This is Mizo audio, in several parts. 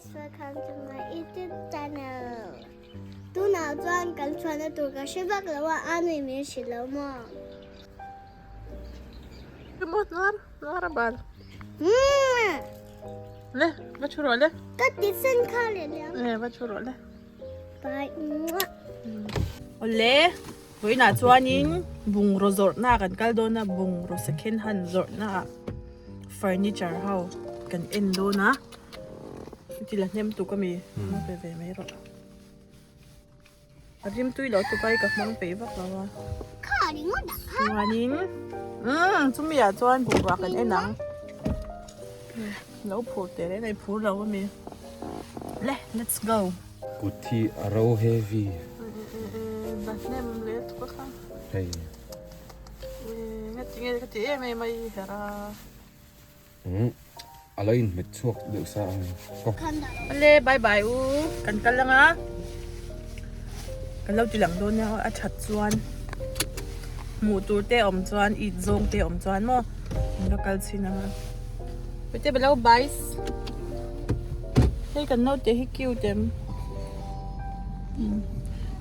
guys, welcome to my YouTube channel. Tunah chuan kan chhuahna tur ka hre vak lo a, a nui min hrilh lo maw? Maw hnuar hnuar a bal. Le, va thu rawh le. Ka ti sen kha leh leh. Le, va thu rawh le. Bye. Awle, vawiinah chuanin bungraw zawrhna ah kan kal dawn a, bungraw second hand zawrhna ah furniture ho kan en dawn a, heti la hnem tuk ami, hmang pe ve mai rawh. A rim tui loh tuk a i ka hmang peih vak lo a. Chuanin umm chumi ah chuan bungrua kan en ang. Lo phur teh reng a i phur lo ami. Le let's go. Kut hi a ro heavy. Ba hnem leh tuk a kha. Hei. Nga ti nge ka ti em em a i herh a. Umm a lo inhmet chhuak deuh sa ang kawk. Awle bye bye u kan kal ang a kan lo ti lang dawn nia a that chuan hmuh tur te awm chuan it zawng te awm chuan maw an va kal chhin ang a hete balo bais hei kan naute hi cute em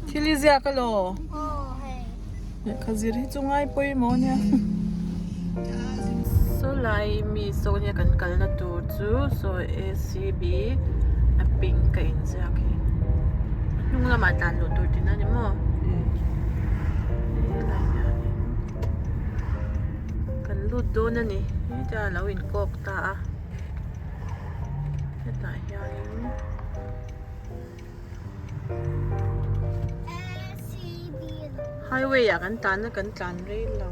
thil i ziak alaw. Lehkha zir hi chu ngai pawimawh ania. Saw lai mi saw nia kan kalna tur chu saw ACB a pink a inziak hi. A hnung lamah tlan luh tur tihna a ni maw? Helai hianin kan lut dawn a ni. Hetia a lo inkawk ta a. Hetah hianin. Highway ah kan tlan a kan tlan rei lo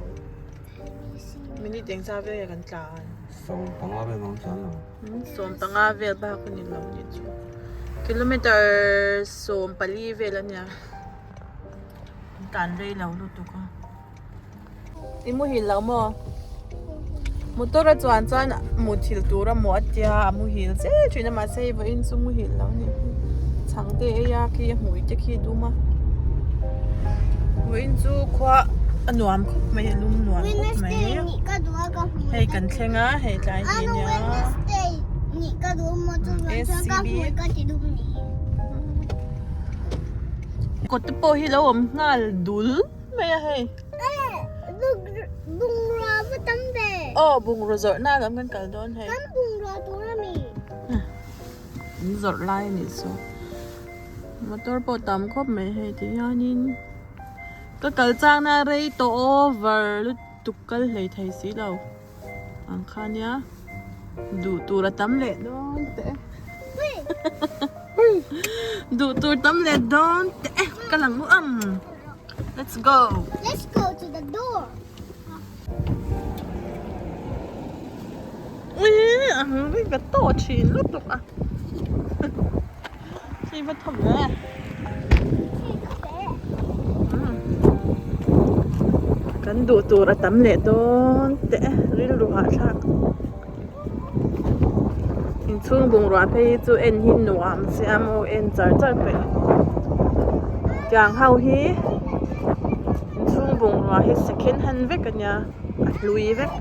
minute eng zat vel kan tlan 15 vel kan tlan lo 15 vel bak a ni lo ni chu kilometer 14 vel a nia kan tlan rei lo lutuk a. I muhil lo maw? Motor a chuan chuan muthilh tur a maw a tia a muhil zel thin a mahse hei vawiin chu muhil lo ni chhang te ei a khi a hmui te khi a dum a vawiin chu khua a nuam khawp mai a lum nuam khawp mai hei kan thleng a hei tlai hi nia SCB kawt te pawh hi lo awm nghal dul. Mai a hei. Bungrua va tam ve. Aw bungrua zawrh na lam kan kal dawn hei. Kan bungrua tur a mi. In zawrh lai a nih chu. Motor pawh tam khawp mai hei ti hianin ka kal chang na rei tawh over lutuk kal hlei thei si lo ang kha nia duh tur a tam leh dawn teh e. Duh tur tam leh dawn teh e ka lang ang. Let's go. Let's go to the door. Ui, ang ri va to thin lutuk a. Khi va thawm le. Kan duh tur a tam leh dawn teh e, rilru hahthlak. Inchhung bungrua phei hi chu en hi nuam sia maw en char char peih tiang ho hi inchhung bungrua hi second hand vek a nia a hlui vek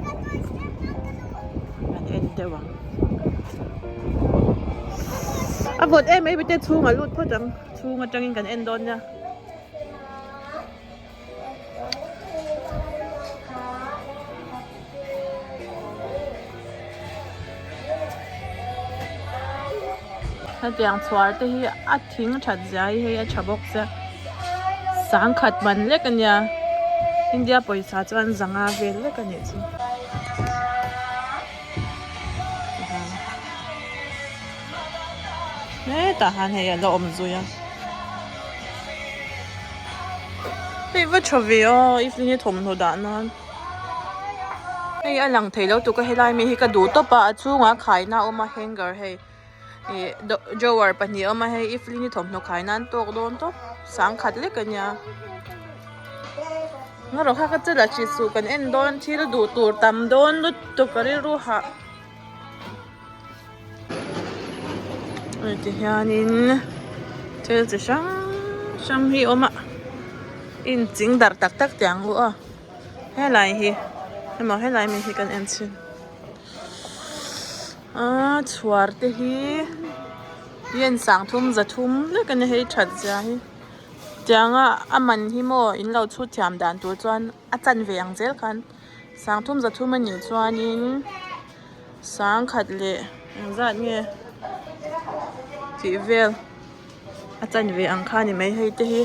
kan en deuh ang a vawt em em te chhungah lut phawt ang chhung atangin kan en dawn nia. Hetiang chhuar te hi a thing that zia hi hei a tha bawk sia sangkhat man lek a nia India pawisa chuan zanga vel lek a nih chu. Hetah hian hei a la awm zui a hei va tha ve aw evening a thawmhnaw dah nan hei a lang thei lo tuk a helai mi hi ka duh tawp a a chhungah khaina a awm a hanger hei ih drawer pahnih a awm a hei evening a thawmhnaw khai nan tawk dawn tawp sangkhat lek a nia ngarawh kha ka chela chi suh kan en dawn thil duh tur tam dawn lutuk ka rilru hah. Ti hianin thil chi hrang hrang hi a awm a inching darh tak tak teh ang u aw helai hi emaw helai mi hi kan en chhin aaa chhuar te hi. Yen 30 300 lek a ni hei that zia hi tianga a man hi maw in lo chhut thiam dan tur chuan a chanve ang zel khan 30 300 a nih chuanin 1000 leh engzat nge tih vel a chanve ang kha a ni mai hei te hi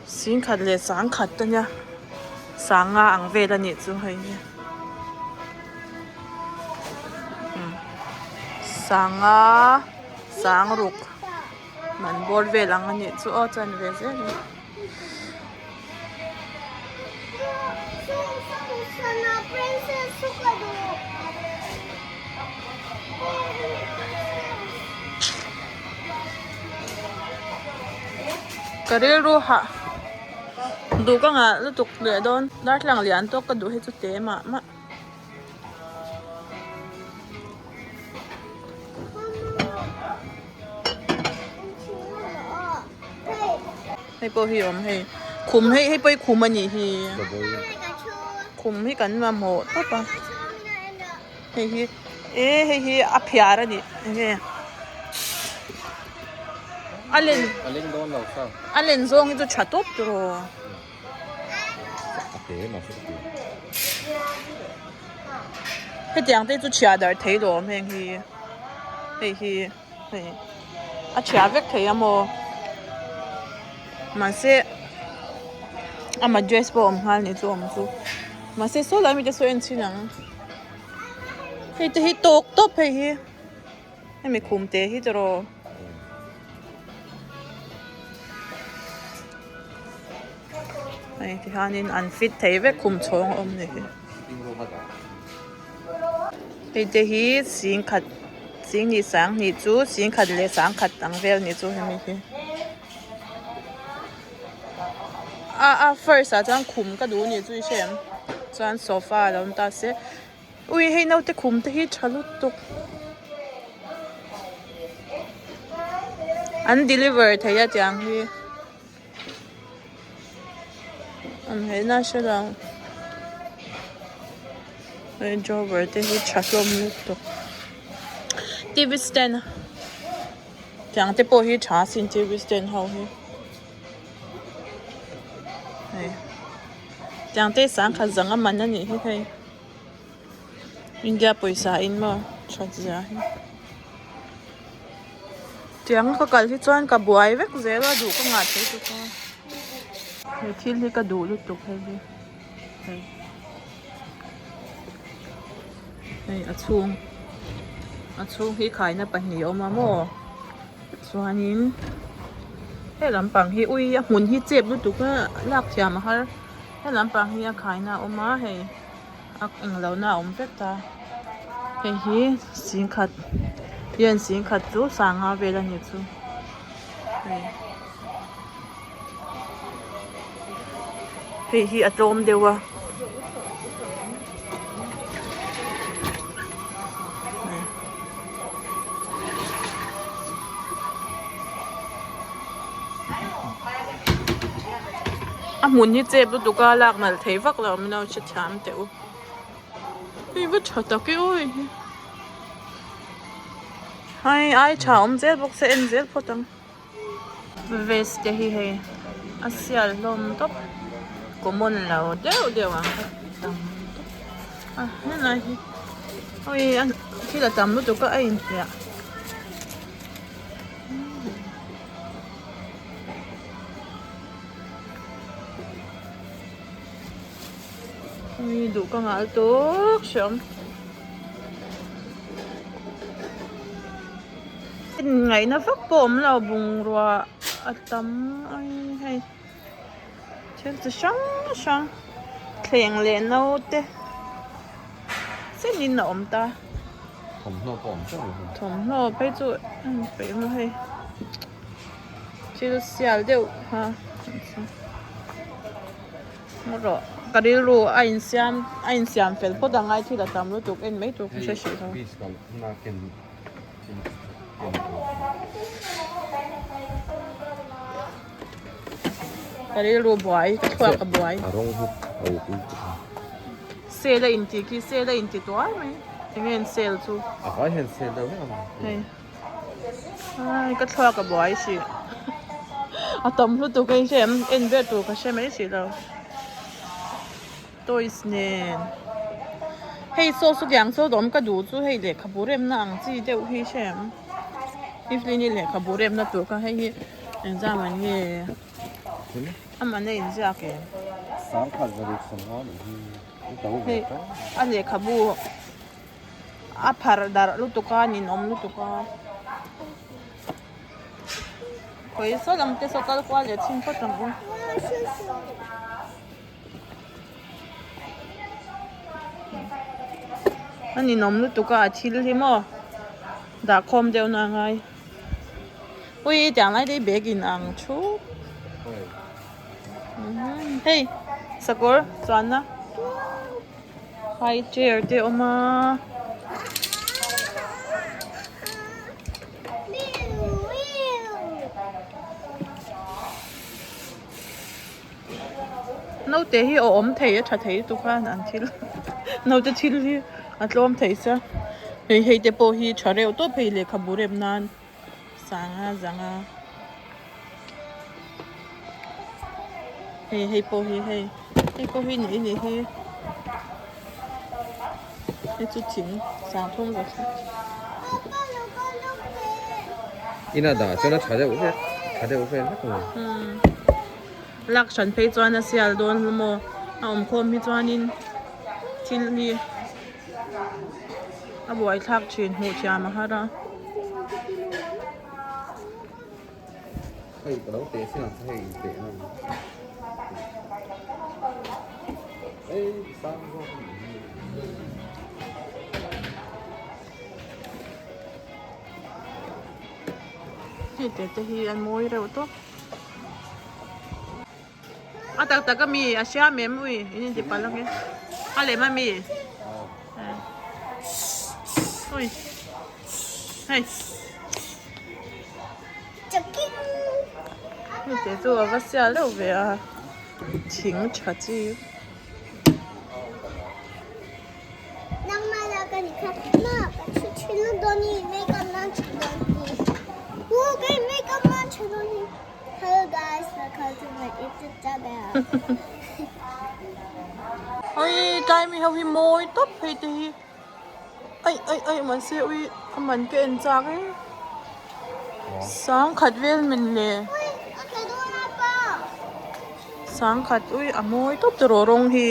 10,000 leh 10,000 a nia 5,000 ang vel a nih chu hei hi. Sanga sangruk man bawr vel ang a nih chu aw chuan ve zel in. Ka rilru hah duh ka ngah lutuk leh dawn darthlalang lian tawk ka duh hi chu te mah mah. Hei pawh hi awm hei khum hei hei pawh hi khum a nih hi khum hi kan mamawh tawp a hei hi e hei hi a phiar a nih enge a len a len zawng hi chu tha tawp tiraw. Hetiang te chu chhia dar thei lo awm heng hi hei hi hei a chhia vek thei a maw mahse ama dress pawh a awm nghal ni chu awm chu mahse saw lai mite saw en chhin ang hei te hi tawk tawp hei hi. Hemi khum te hi tiraw hei ti hianin an fit thei vek khum chhawng a awm ni hi hei te hi singkhat singhnih sanghnih chu singkhat leh sangkhat ang vel ni chu hemi hi a a first ah chuan khum ka duh ni chu i hre em chuan sofa a lo awm ta se. Ui hei naute khum te hi tha lutuk an deliver thei a tiang hi an hei na hre lo hei drawer te hi tha hlawm lutuk T_V stand tiang te pawh hi tha sin T_V stand ho hi hei tiang te sangkhat zanga man a nih hi hei. India pawisa in maw that zia hi tiang ka kal hi chuan ka buai vek zel a duh ka ngah thei tuk a he thil hi ka duh lutuk hei hi hei hei a chhung a chhung hi khaina pahnih a awm a maw chuanin he lampang hi ui a hmun hi chep lutuk a lak thiam a har. He lampang hi a khaina a awm a hei a englo na a awm vek ta hei hi singkhat hian singkhat chu sangha vel a ni chu hei hei hi a tlawm deuh a. A hmun hi chep lutuk a lak nalh thei vak lo min lo hre thiam teh u hei va tha tak e aw hei hi hei ai tha awm zel bawk se en zel phawt ang vase te hi hei a sial hlawm tawp common lo deuh deuh ang kha tam tawp a helai hi awii a thil a tam lutuk a a inhliah. Duh ka nghal tawk hriam. Ngaihna vak pawh awm lo bungrua a tam a hei thil chi hrang hrang thleng leh no te chenin a awm ta. Thawmhnaw pawh awm teuh lo. Thawmhnaw phei chu a inpeih maw hei. Thil sial deuh kha maw rawh ka rilru a insiam a insiam fel phawt ang a thil a tam lutuk en mai tur ka hre hrih lo. Ka rilru buai ka thluak a buai. Sale a intih khi sale a inti tuar mai enge an sale chu. A vai hian sale deuh vek ang. Hei. Ai ka thluak a buai si a tam lutuk a inhre em en ber tur ka hre mai si lo toys nen hei saw sawtiang saw dawm ka duh chu hei lehkhabu remna ang chi deuh hi hre em Evelyn i lehkhabu remna tur kha hei hi engzam an nge amah a inziak em hei a lehkhabu. A pharh darh lutuk a ninawm lutuk a khawi saw lam te saw kal kual leh chhin phawt ang u. A ninawm lutuk a a thil hi maw dah khawm deuh na a ngai ui tiang lai te hi bag in ang thup hei sakawr chuanna. High chair te a awm a. Naute hi a awm thei a tha thei lutuk a an thil naute thil hi a tlawm thei sia hei hei te pawh hi tha reuh tawp hei lehkhabu rem nan sanga zanga hei hei pawh hi hei hei pawh hi ni ni hi hei chu thing sang thum zawk se. Ina dah chuan a tha deuh vek tha deuh vel vek a ni. Lak hran phei chuan a sial dawn hlawm maw a awm khawm hi chuanin thil hi. A buaithlak thin hmuh thiam a har a. Hei ka lo teh sin ang che hei teh na ei sang zawk a nih hi. Hei te te hi an mawi reuh tawp. A tak tak ami a hriam em ui in inti palh ange a lem ami ui hei hei te chu a va sial deuh ve a thing tha chi. Hello guys, welcome to my YouTube channel. Oi, tlai mi ho hi mawi tawp phei te hi. Ai ai ai mahse ui a man ka en chak e. Sang khat vel min le. Sang khat ui a mawi tawp te rawh rawng hi.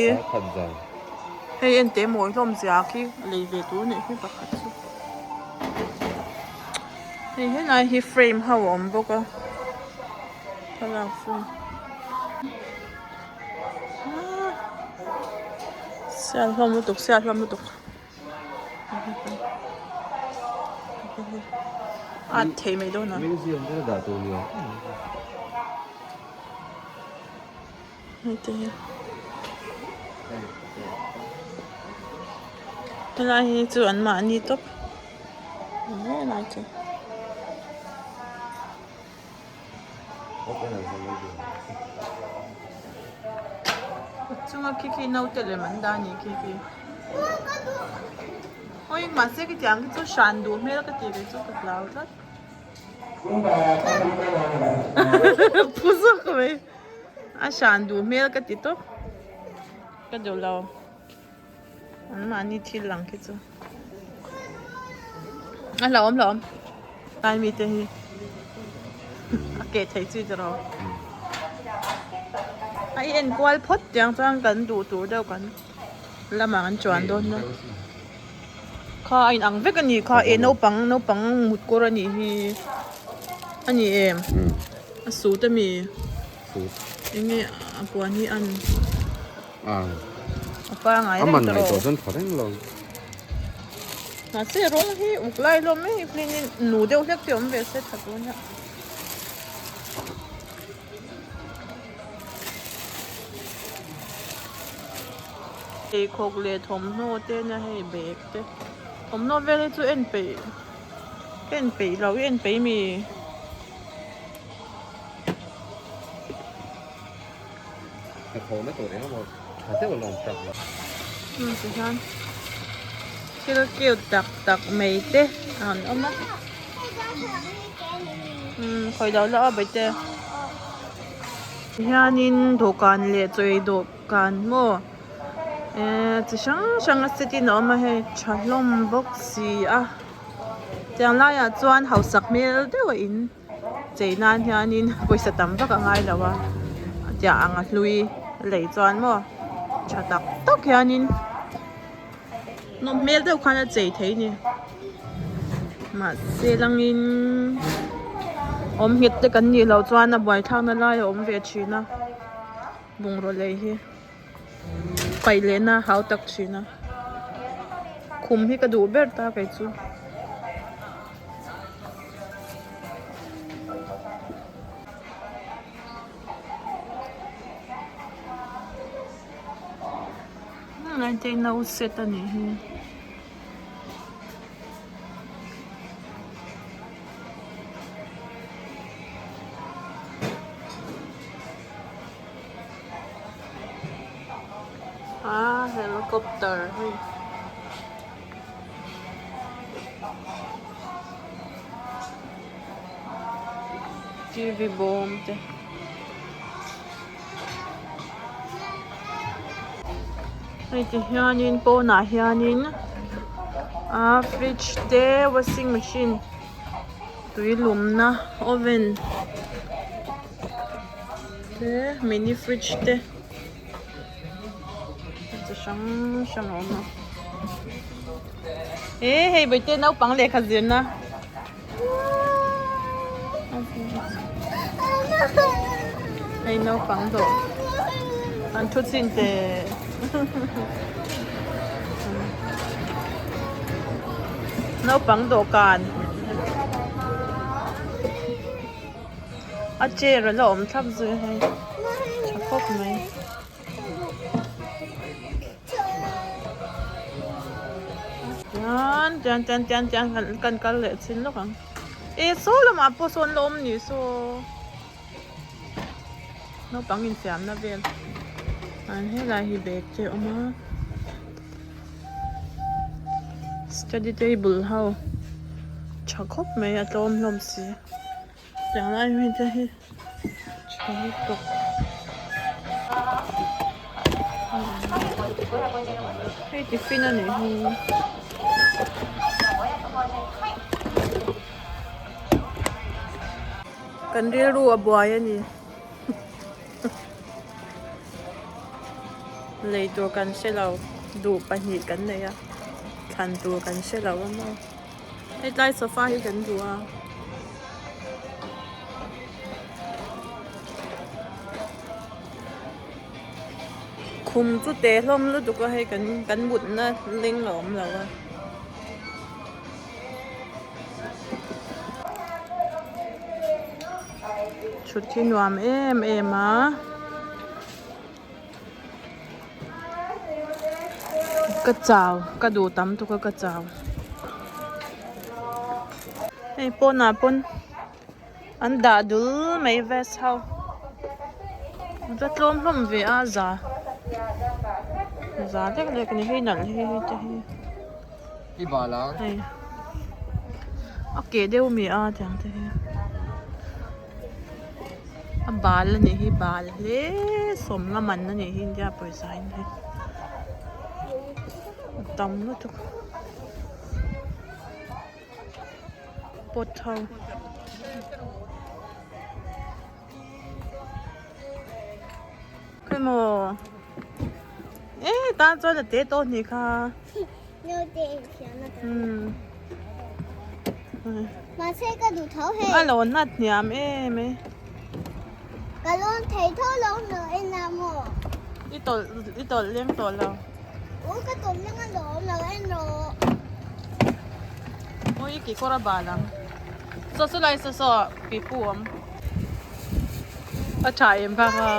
Hei en te mawi hlawm zia khi lei ve tur nih hi pakhat chu. Hei helai hi frame ho a awm bawk a thlalak frame ahh sial hlawm lutuk sial hlawm lutuk at thei mai dawn a. Museum te dah tur ni awm em. Hei te hi helai hi chu an mahni tawp. Chunga khi khi naute lem an dah a ni khi khi awi mahse khitiang khi chu hran duh hmel ka tih ve chu ka hlau tlat phu zawk mai a hran duh hmel ka ti tawp ka duh lo. An mahni thil lang khi chu a hlauhawm hlauhawm tlai mite hi a keh thei chi te rawh a i en kual phawt tiang chuan kan duh tur deuh kan lamah an chuan dawn nia kha a inang vek a ni kha eh naupang naupang mut kawr a nih hi a ni em a suit a mi enge a puan hi an. A pangai reng tawh. A man ngaihtuah chuan tha reng lo. Mahse rawng hi uk lai hlawm mai Evelyn in nu deuh hlek te awm ve se tha tur nia. Pheikhawk leh thawmhnaw te nia hei bag te thawmhnaw vel hi chu en peih ka en peih lo i en peih mi. Hnathawhna tur eng emaw tha deuh a lawm tak lo. Tihian thil cute tak tak mai te a han awm a. Umm khawi lo la aw baite. Hianin dawhkan leh chawi dawhkan maw ehh chi hrang hrang a set in a awm a hei tha hlawm bawk si a tiang laiah chuan hausak hmel deuh a in chei nan hianin pawisa tam vak a ngai lo a tiang ang a hlui lei chuan maw tha tak tak hianin nawm hmel deuh khan a chei thei a ni mahse langin awm nghet te kan nih loh chuan a buaithlak na lai a awm ve thin a bungraw lei hi paih leh na hau tak thin a khum hi ka duh ber ta kei chu. No set a nih hi. Ah helicopter hei. T_v bawm te. Hei ti hianin pawnah hianin ah fridge te washing machine tui lumna oven te mini fridge te chi hrang hrang a awm a e hei bawihte naupang lehkha zirna. Hei naupang dawh an thu chin teh naupang dawhkan a chair a la awm thlap zui a hei tha khawp mai. Tian tian tian tian tian kan kan kal leh chin lawk ang e saw lamah pawh sawn la awm ni saw naupang infiamna vel an helai hi bag te a awm a study table ho tha khawp mai a tlawm hlawm si. Tiang lai mi te hi tha lutuk. Hei tiffin a nih hi. Kan rilru a buai a ni. Lei tur kan hre lo duh pahnih kan nei a thlan tur kan hre lo a maw. Hetlai sofa hi kan duh a. Khum chu te hlawm lutuk a hei kan kan mutna leng a awm lo a. Thut hi nuam em em a. Ka chau ka duh tam tuk a ka chau hei pawnah pawn an dah dul mai vest ho va tlawm hlawm ve a za za lek lek a ni hei nalh hi hei te hi hei a keh deuh mi a tiang te hi. A bal a nih hi bal hle sawmnga man a nih hi India pawisa in hei a tam lutuk pot ho. Khawimaw e tan chuan a te tawh a nih kha. Mahse ka duh tho hei. A lo nat hniam em e. Ka lawn thei tho lo no en a maw. I tawlh i tawlh leng tawh lo. Aw ka tawlh leng a lawm lo en rawh. Aw i kekawr a bal ang. Saw saw lai saw saw pipu awm. A tha em kha kha.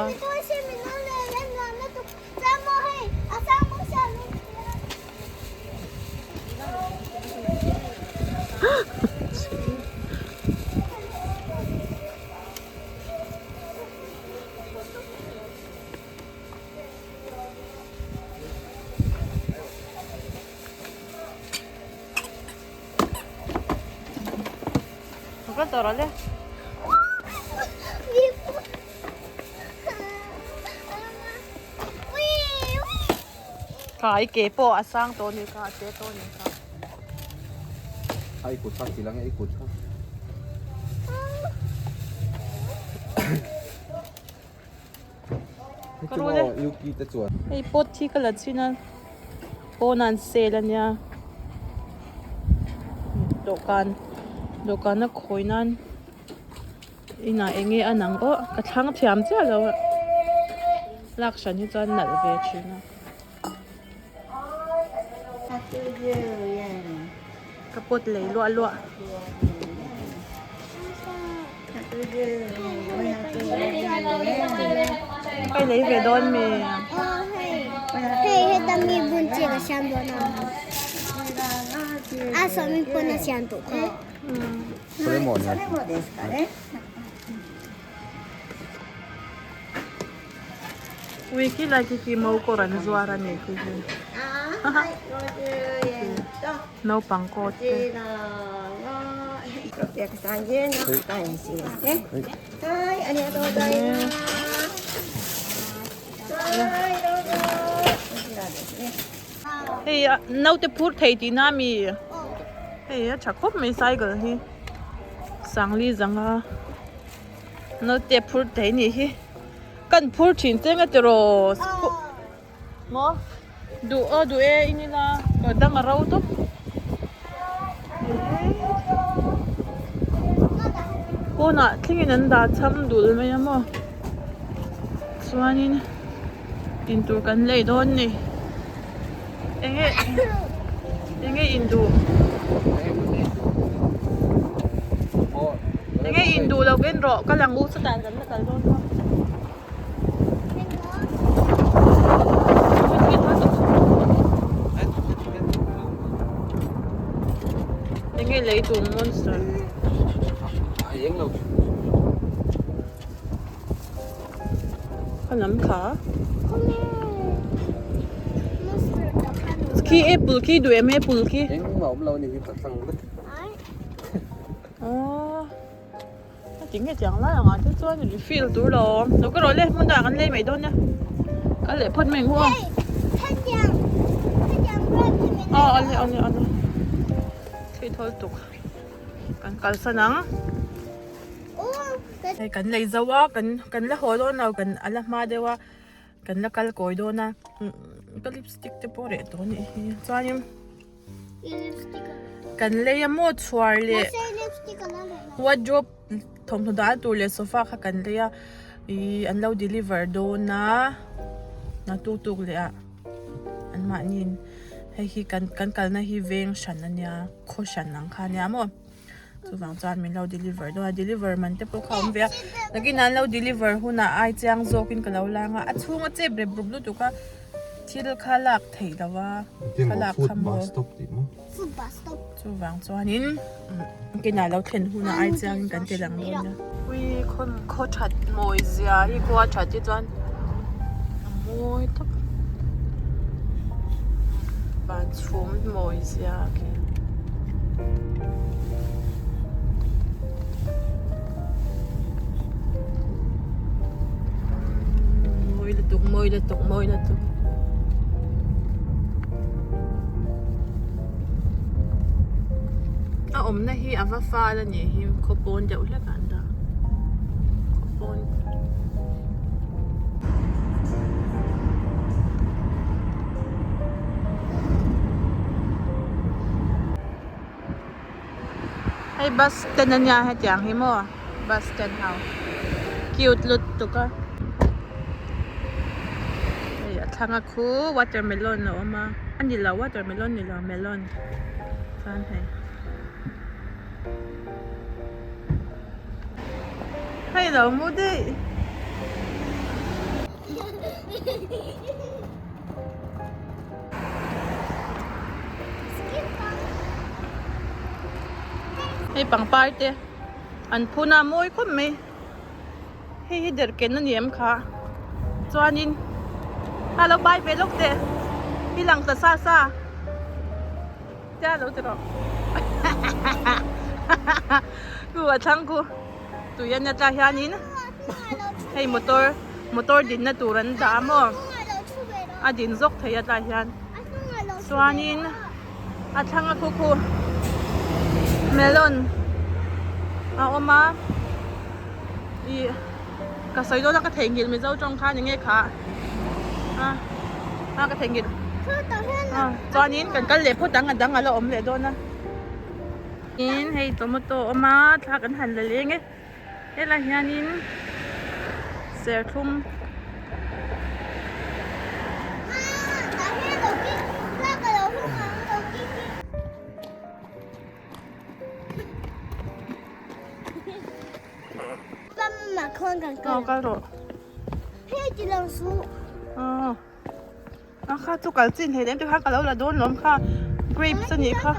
Lo tawh rawh le. Kha i ke pawh a sang tawh a ni kha a te tawh a ni kha. A i kut kha ti lang e i kut kha. Ka ru le. Yuki te chuan. Hei pot hi ka la chhin a pawn ah an sale ania dawhkan dawhkan a khawi nan inah eng nge a nang aw ka thlang thiam chiah lo a lak hran hi chuan nalh ve thin a. Ka pot lei luah luah. Ka lei ve dawn mi. Hei heta mi bun chi ka siam dawn a. A sawmin pawn a siam tawh kha. Ui khi lai khi khi mo kawr an zuar a ni khi hi. Naupang coat te. Hei naute phur thei tihna a mi? Hei a tha khawp mai cycle hi Sangli zanga naute phur thei nih hi kan phur thin cheng a tiraw maw duh aw duh e in ila kawr dang a ro tawp pawnah thlengin an dah cham dul mai a maw chuanin intur kan lei dawn ni enge enge induh enge induh lo ken rawh ka lang u chutah kan la kal dawn kha. Enge lei tur monster. Ka lam kha. Khi apple khi duh em apple khi. Engmah awm lo a ni hi ka thlang vek. Aww. A ti nge chiang lai ang ah te chuan refill tur lo awm lo ka rawh le hmun dangah kan lei mai dawn nia kal leh phawt mai ang u aw aw awle awle awle thei thawl tuk kan kalsan ang hei kan lei zo a kan kan la haw dawn lo kan a la hma deuh a kan la kal kawi dawn a ka lipstick te pawh reh tawh a nih hi chuanin. Kan lei a maw chhuar leh wardrobe thawmhnaw dah tur leh sofa kha kan lei a ihh an lo deliver dawn a naktuk tuk leh ah an mahniin hei hi kan kan kalna hi veng hran a nia khaw hran ang kha a nia maw chuvang chuan min lo deliver dawn a deliver man te pawh kha a awm ve a nakin an lo deliver hunah ai chiang zawkin ka lo lang a a chhung a chep rep rup lutuk a. Thil kha lak theih lo a, thlalak kha maw? Chuvang chuanin kinah lo thlen hunah ai chiangin kan ti lang dawn nia. Ui khawn khaw that mawi zia hi khua that hi chuan a mawi tawp van chhum mawi zia khi. Mawi lutuk mawi lutuk mawi lutuk. A awmna hi a va fal a nih hi khaw pawn deuh hlek ah an dah khaw pawn. Hei bus stand ania hetiang hi maw bus stand ho cute lutuk a hei a thlang a khu watermelon a awm a a ni lo watermelon ni lo melon chuan hei hei lo mu daih. Hei pangpar te an phun a mawi khawp mai hei hi derhken a ni em kha chuanin a lo bai ve lawk teh i lang ta sa sa tia lo ti rawh. Khu a thlang khu tui a nia tlai hianin hei motor motor dinna tur an dah a maw a din zawk thei a tlai hian chuanin a thlang a khu khu melon a awm a ih ka sawi dawn a ka theihnghilh mizo tawng khan enge kha a a ka theihnghilh chuanin kan kal leh phawt ang a dang a la awm leh dawn a. Tin hei tomato a awm a thla kan han la leng e helai hianin serthlum aw kal rawh aw. A kha chu kal chin hlei lem te kha ka lo la dawn lawm kha grapes a nih kha.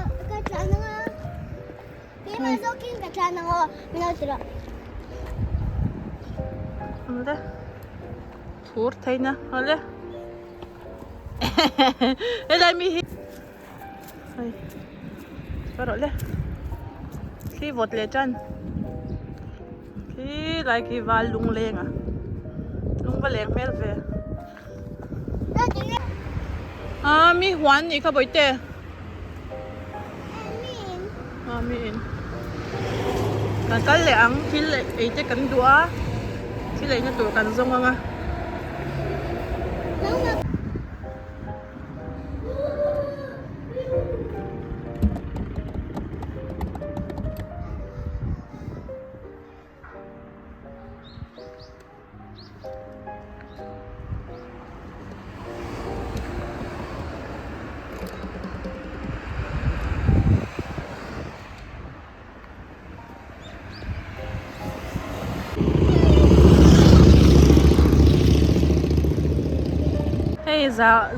Awle phur thei na awle helai mi hi hei ka rawh le thli vawt leh tan khi lai khi val lungleng a lung va leng hmel ve. A mi huan nih kha bawihte. A mi in. Kan kal leh ang thil ei te kan duh a thil ei na tur kan zawng ang a. Hei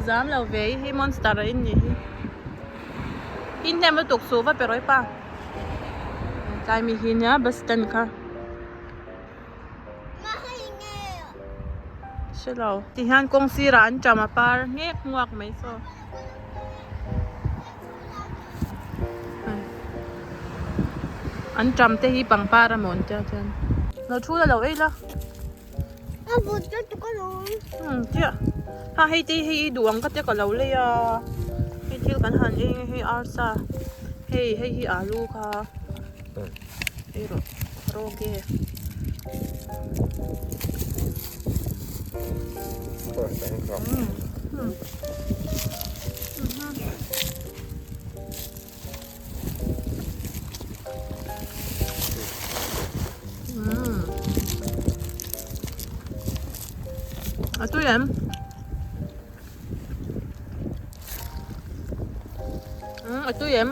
zam lo ve hi monster a in nih hi in hnem lutuk suh va pe rawih pa tlai mi hi nia bus stand kha. Hre lo. Ti hian kawng sirah an ṭam a par ngek nguak mai saw. An ṭam te hi pangpar a mawn tia chuan. Lo thu la lo ei la. A vut chu tuk alawm. Hmm chiah. Ha hei te hi i duh ang ka tia ka lo lei a. Hei thil kan han ei nge hei arsa. Hei hei hi alu kha. Hei rawh rawge. A tui em? A tui em?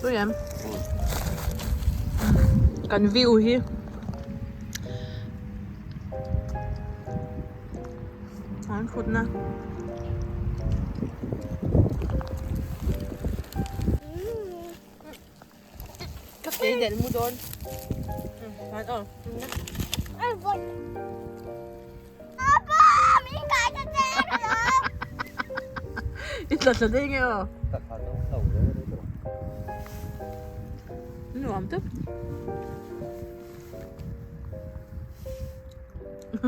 Tui em? Kan view hi an thutna Ka ke del mu dawn. An aw. I tla tla daih nge aw. Nuam tawp.